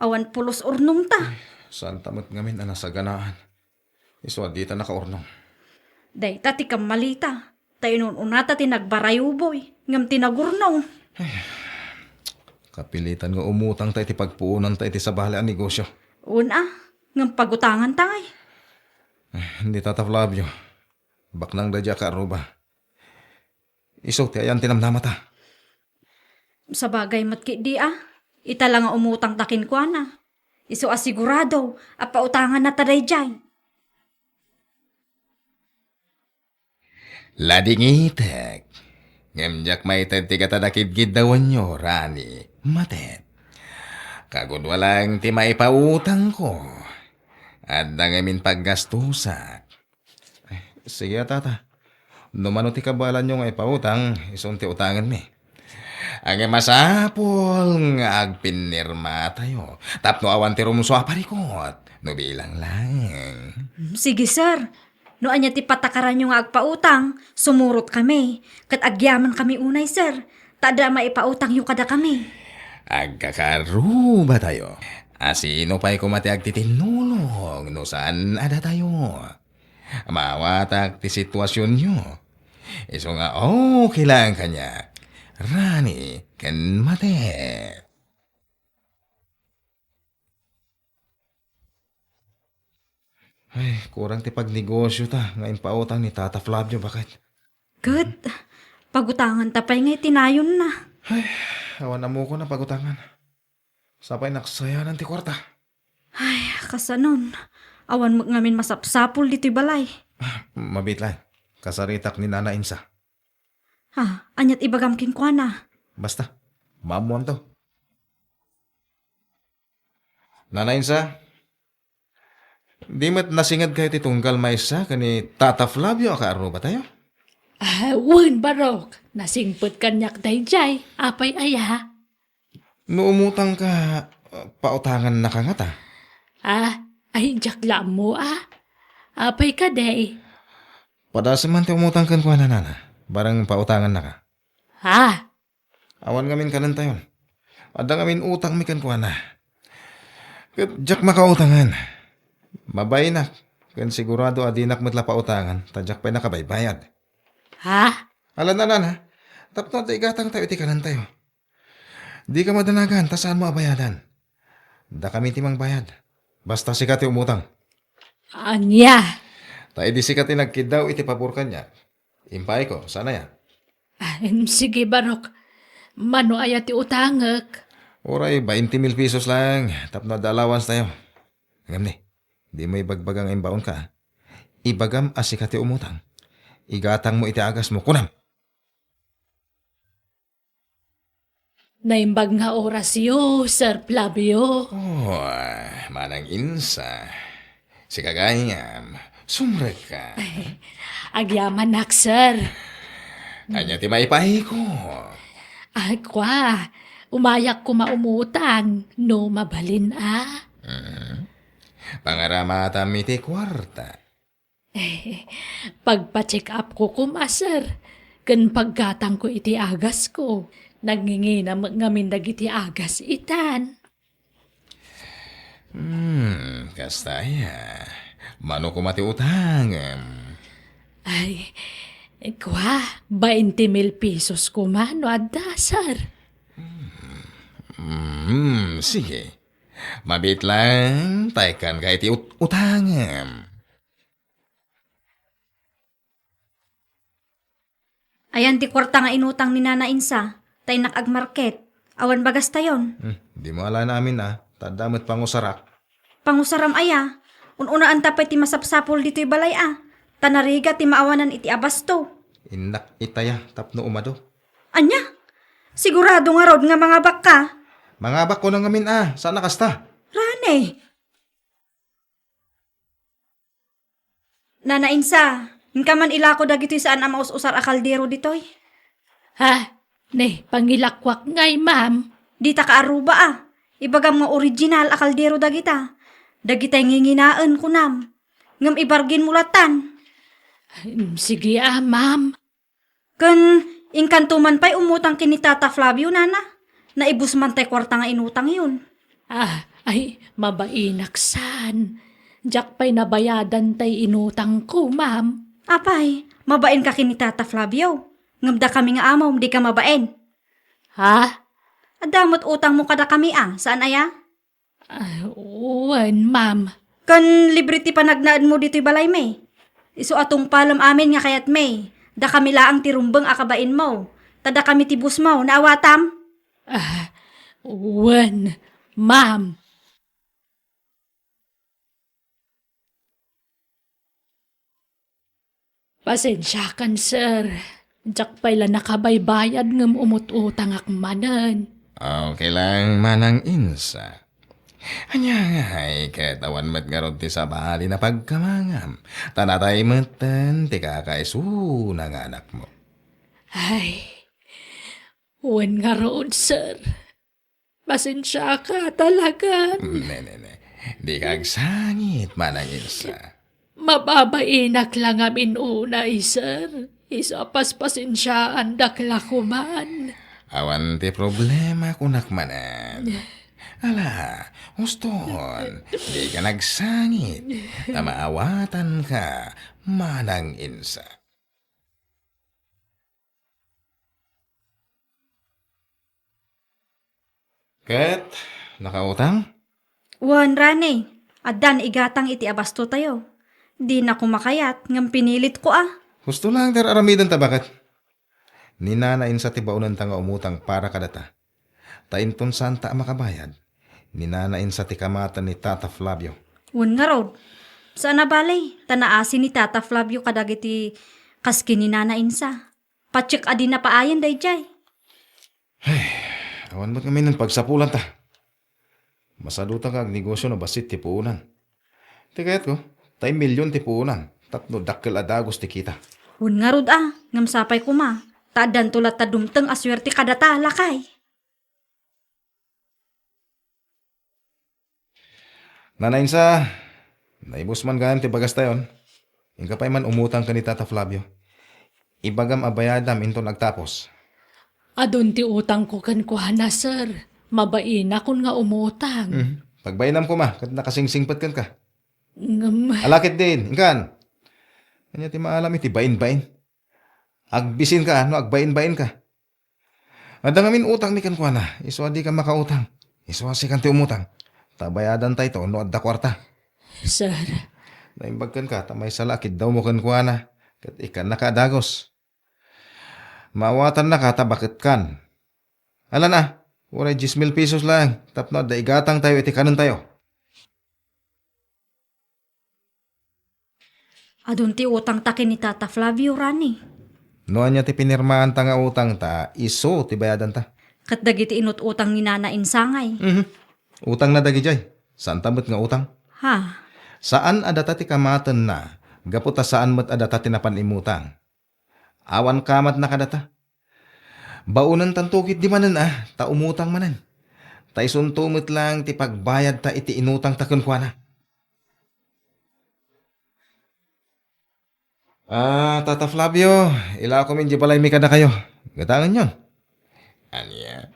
Awan pulos urnongta. Ay, saanta met ngamin a nasaganaan. Isu a dita nakaurnong. Dayta ti kammalita. Ta inun-unata ti nagbarayuboy, ngem ti nagurnong. Ay, kapilitan nga umutangta iti pagpuonanta iti sabali a negosio. Wen a, ngem pagutanganta ngay. Ay, ni Tata Flavio, baknang daydiay a kaarruba. Isu ti ayan ti namnamata. Sabagay met ketdi a, ita la nga umutangta kenkuana. Isu a sigurado a pautangannata daydiay. Ladingitek. Ngem diak maited ti gatad a kidkiddawenyo, Rani, Matet. Kagudua laeng ti maipautangko. Adda ngamin paggastusak. Ay, sige a, Tata. No mano ti kabaelanyo nga ipautang, isun ti utangenmi. Ngem masapul nga agpinnirmatayo tapno awan ti rumsua a parikut, no bilang laeng. Sige, sir. No ania ti patakaranyo nga agpautang, sumurotkami, ket agyamankami unay, sir, ta adda maipautangyo kadakami. Agkakaarrubatayo. A sino pay koma ti agtitinnulong no saan a datayo? Maawatak ti situasionyo. Isu nga okay laeng kaniak, Rani ken Matet. Ay, kurang ti pagnegosiota nga impautang ni Tata Flavio, baket. Ket, pagutanganta pay nga iti nayonna. Ay, awan ammokon a pagutangan. Sapay naksayanan ti kuarta. Ay, kasanon. Awan met ngamin masapsapul ditoy balay. Ah, mabiit laeng. Kasaritak ni Nana Insa. Ha, aniat ibagam kenkuana? Basta, maammoanto. Nana Insa, di met nasingedkayo ti tunggal maysa ken ni Tata Flavio a kaarrubatayo? Ah, wen, Barok. Nasingpet kaniak daydiay. Apay aya? No umutangka, pautangannaka ngata? Ah, ay, diak la ammo, a. Apay kadi? Padasem man ti umutang kenkuana, nana. Bareng pautangannaka. Ha? Awan ngamin kanentayon. Adda ngamin utangmi kenkuana. Ket diak makautangan. Mabainak, ken sigurado a dinak met la pautangan, ta diak pay nakabaybayad. Ha? Ala, nana, tapno adda igatangtayo iti kanentayo. Dika madanagan ta saanmo a bayadan. Dakami ti mangbayad. Basta sika ti umutang. Ania? Ta idi sika ti nagkiddaw iti pabor kaniak, impaayko, saan aya? Ah, em, sige, Barok. Mano aya ti utangek? Uray bainte mil pesos lang, tapno adda allowance tayo. Ngem ni, dimo ibagbaga nga imbaonka, a. Ibagam a sika ti umutang. Igatangmo iti agasmo, kunam! Naimbag nga orasyo, Sir Flavio. Oh, Manang Insa. Sika gayam, sumrekka. Agyamanak, sir. Ania ti maipaayko? Ay, kua, umayak koma umutang, no mabalin, a. Mhm. Pangaramatam iti kuarta. Pagpa-check up ko koma, sir, ken paggatangko iti agasko. Nangingina met ngamin dagiti agas itan. Hmm, kasta aya. Mano koma ti utangem? Ay, kua, bainte mil pesos koma no adda, sir. Hmm, sige. Mabiit lang, ta ikkanka iti ut-, utangem. Ayan ti kuarta nga inutang ni Nana Insa, ta innak agmarket. Awan bagastayon. Hmm, dimo alaen amin, a, ta adda met pangusarak. Pangusaram aya? Un-unaanta pay ti masapsapul ditoy balay, a, ta narigat ti maawanan iti abasto. Innak itaya tapno umado. Ania? Sigurado ngarud nga mangabakka? Mangabak kuno ngamin, a, saan a kasta? Rani, Nana Insa, inka man ilako dagitoy saan a maus-usar a kaldero ditoy. Ha? Ne, pangilakuak ngay, ma'am. Dita ka aruba, a. Ibagam nga original a kaldero dagita. Dagitay nginginaen, kunam. Ngem ibarginmo latan. Hmm, sige, a, ma'am. Ken inkanto man pay umutang ken ni Tata Flavio, nana? Naibus man tay kuarta nga inutangyon. Ah, ay, mabainak saan. Diak pay nabayadan tay inutangko, ma'am. Apay, mabainka ken ni Tata Flavio. Ngem dakami nga amom, dika mabain. Ha? Adda met utangmo kadakami, a, saan aya? Ah, wen, ma'am. Ken libre ti panagnaedmo ditoy balaymi. Isu a tungpalem amin nga kayatmi. Dakami laeng ti rumbeng a kabainmo. Ta dakami ti busmo. Naawatam? Ah, wen, ma'am. Pasensiakan, sir. Diak pay la nakabaybayad ngem umut-utangak manen. Okay lang, Manang Insa. Ania ngay ket awan met ngarud ti sabali a pagkamangam, ta natay metten ti kakaisuna nga anakmo. Ay, wen ngarud, sir. Pasensiaka talaga. Ne, ne, ne. Dika agsangit, Manang Insa. Mababainak la ngamin unay, sir. Isu a paspasensiaandak la koman. Awan ti problema, kunak manen. Ala, huston, dika agsangit. Ta maawatanka, Manang Insa. Ket nakautang? Wen, Rani, addan igatang iti abastotayo. Dinako makayat ngem pinilitko a. Husto laeng ti ar-aramidenta, baket. Ni Nana Insa ti baonenta nga umutang para kadata. Ta inton saanta a makabayad, ni Nana Insa ti kamaten ni Tata Flavio. Wen ngarud, saan a bale, ta naasi ni Tata Flavio kadagiti kas ken ni Nana Insa. Patsyek a dina paayen daydiay. Ay, awan met ngamin pagsapulanta. Masaduta nga agnegosio no bassit ti puonan. Ti kayatko, tay milyon ti puonan, tapno dakkel a dagus ti kita. Wen ngarud a, ngem sapay koma, ta addanto latta dumteng a suerte kadata, lakay. Nana Insa, naibus man gayam ti bagastayon. Inka pay man umutang ken ni Tata Flavio. Ibagam a bayadam inton agtapos. Adun ti utangko kenkuana, sir. Mabainakon nga umutang. Mhm. Pagbainam koma, ket nakasingsingpet kenka. Ngem Ala ketdin, inkan. Ania ti maalam iti bain-bain? Agbisinka no agbain-bainka. Adda ngamin utangmi kenkuana, isu a dika makautang. Isu a sikan ti umutang. Ta bayadantayto no adda kuarta. Sir. Naimbag kenka ta maysa la a kiddawmo kenkuana, ket ikkannaka a dagus. Maawatannaka ta baketkan. Ala na, uray dies mil pesos laeng tapno adda igatangtayo iti kanentayo. Adun ti utangta ken ni Tata Flavio, Rani. No ania ti pinirmaanta nga utangta, isu ti bayadanta. Ket dagiti inut-utang ni Nana Insangay. Mhm. Utangna dagidiay. Saanta met nga utang. Ha? Saan a data ti kamatenna, gapu ta saan met a data ti napan immutang. Awan kamatna kadata. Baonentanto ketdi manen a, ta umutang manen. Ta isunto met laeng ti pagbayadta iti inutangta kenkuana. Ah, Tata Flavio, ilakomin di balaymi kadakayo. Gatangenyon. Ania?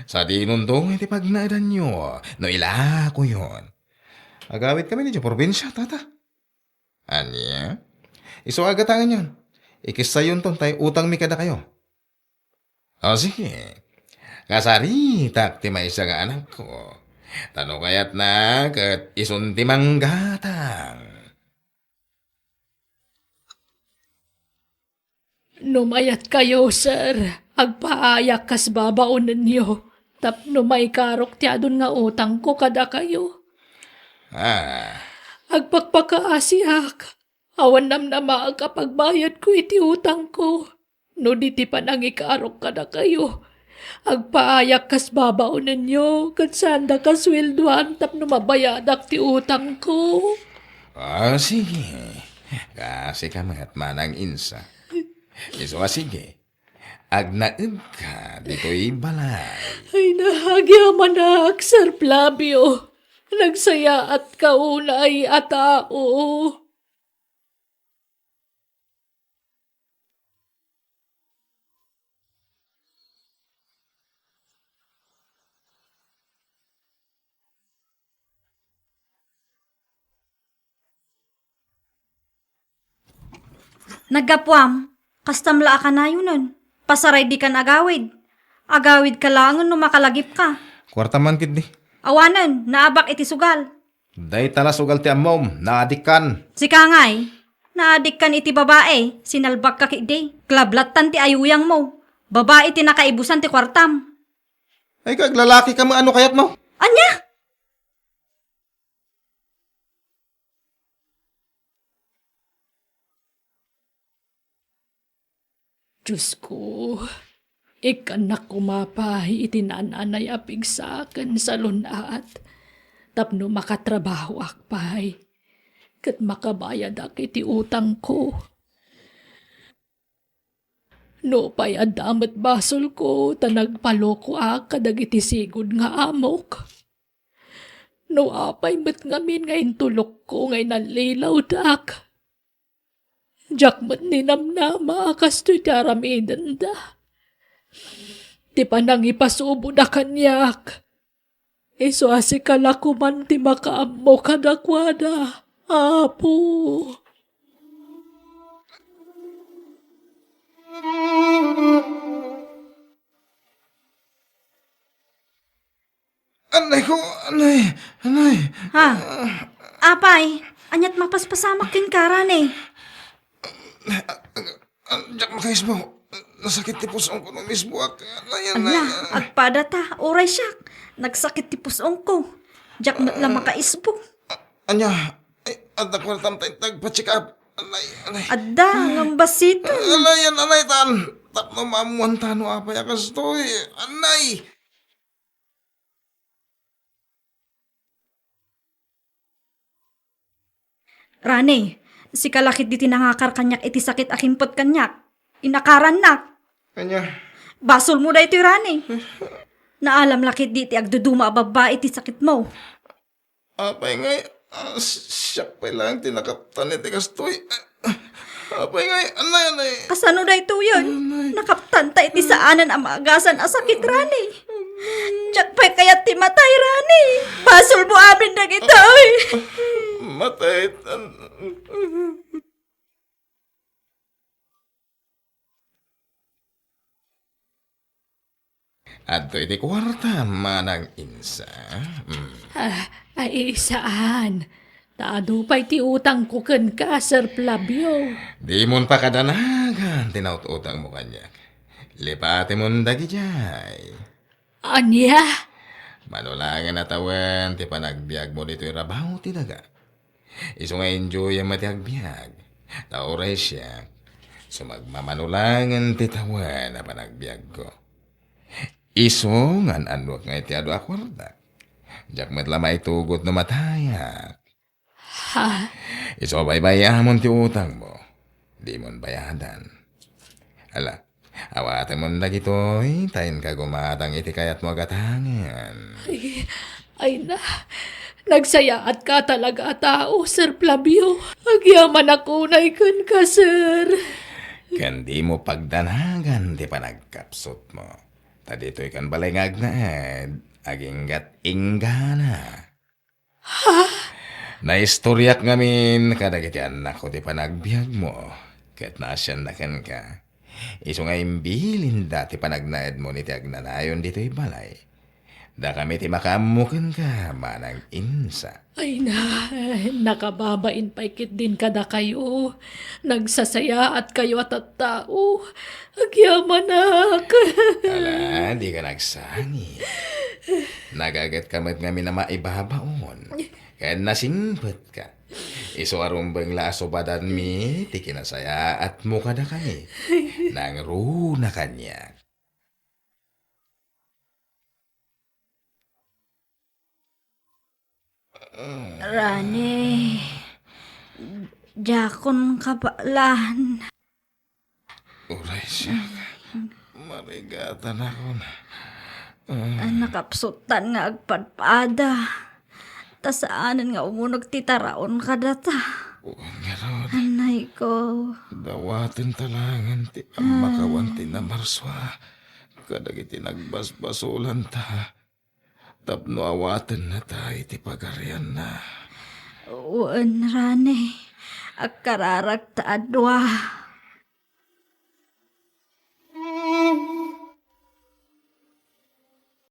Sadinonto iti pagnaedanyo no ilakoyon. Agawidkami idiay probinsia, Tata. Ania? Isu a gatangenyon. Ikissayonto tay utangmi kadakayo. O, sige. Kasaritak ti maysa nga anakko. Ta no kayatna, ket isun ti manggatang. No mayatkayo, sir, agpaayak kas babaonenyo tapno maikarok ti adun nga utangko kadakayo. Ah. Agpakpakaasiak. Awan namnamaak a pagbayadko iti utangko. No di ti panangikarok kadakayo, agpaayak kas babaonenyo, ket saandak a sueldoan tapno mabayadak ti utangko. Ah, sige. Kasika met, Manang Insa. Isu a sige. Agnaedka ditoy balay. Ay, naagyaman ak, Sir Flavio. Nagsayaatka unay a tao. Naggapuam, kastam la a kanayonen. Pasaray dikan agawid. Agawidka laengen no makalagipka. Kuarta man ketdi. Awanen, naabak iti sugal. Dayta la sugal ti ammom, naadikkan. Sika ngay, naadikkan iti babae, sinalbagka ketdi. Klablattan ti ayuyangmo. Babae ti nakaibusan ti kuartam. Ay, ka aglalaki ka, maano kayatmo? Ania? Diosko, ikkannak koma pay iti naan-anay a pigsa ken salun-at tapno makatrabahoak pay ket makabayadak iti utangko. Nupay adda met basolko ta nagpalokoak kadagiti sigud nga amok. No apay met ngamin nga intulokko nga inallilawdak. Diak met ninamnama a kastoy ti aramidenda. Ti panangipasuboda kaniak, isu a sika la koman ti makaammo kadakuada, Apo. Anay ko, anay, anay. Ha? Apay, aniat mapaspasamak kenka, Rani? Diak makaisbo. Nasakit ti pus-ong ko no misbuak. Anay, anay. Ania, agpada ta, uray siak. Nagsakit ti pus-ong ko. Diak met la makaisbo. Ania, ay, adda kuartam ta agpa-check up. Anay, anay. Adda, ngem bassit. Anay, anay, tan. Tapno maammuan ta no apay a kastoy. Anay. Rani, sika la ketdi ti nangakar kaniak iti sakit a kimpet kaniak. Inakarannak. Ania? Basolmo daytoy, Rani. Naalam la ketdi ti agduduma a babbai ti sakitmo. Apay ngay, Ah, si-, siak pay laeng ti nakaptan iti kastoy. Ah, apay ngay, anay, anay. Kasano daytoyen? Anay. Nakaptanta iti saanen a maagasan a sakit, Rani. Diak pay kayat ti matay, Rani. Basolmo amin dagitoy. Matay. Adtoy ti kuarta, Manang Insa. Mm. Ah, ay, saan. Ta adu pay ti utangko kenka, Sir Flavio. Dimon pakadanagan ti naut-utangmo kaniak. Lipatemon dagidiay. Ania? Mano laengen a tawen ti panagbiagmo ditoy rabaw ti daga. Isu nga enjoyem ti agbiag. Ta uray siak, sumagmamano laengen ti tawen a panagbiagko. Isu nga an-annuak nga iti adu a kuarta. Diak met la maitugot no matayak. Ha? Isu a baybay-amon ti utangmo. Dimon bayadan. Ala, awatemon dagitoy, ta inka gumatang iti kayatmo a gatangen. Ay, ay na, nagsayaatka talaga a tao, Sir Flavio. Agyamanak unay kenka, sir. Ken dimo pagdanagan ti panagkapsutmo. Ta ditoy kan balay nga agnaed, aginggat inggana. Ha? Naistoriak ngamin kadagiti annakko ti panagbiagmo, ket naasianna kenka. Isu nga imbilinda ti panagnaedmo iti agnanayon ditoy balay. Dakami ti makaammo kenka, Manang Insa. Ay na, nakababain pay ketdin kadakayo. Nagsasayaatkayo a tattao. Agyamanak. Ala, dika nagsangit. Nagagetka met ngamin a maibabaon. Ken nasingpetka. Isu a rumbeng la a subadanmi ti kinasayaatmo kadakami. Nangruna kaniak. Rani, diakon kabaelan. Uray siak, marigatanakon. Ah, nakapsutan nga agpadpada. Ta saanen nga umuna ti taraon kadata. Wen ngarud. Anay ko. Dawatenta laengen ti ammakawan ti namarsua kadagiti nagbasbasolanta tapno awatennata iti pagarianna. Wen, Rani, agkararagta a dua.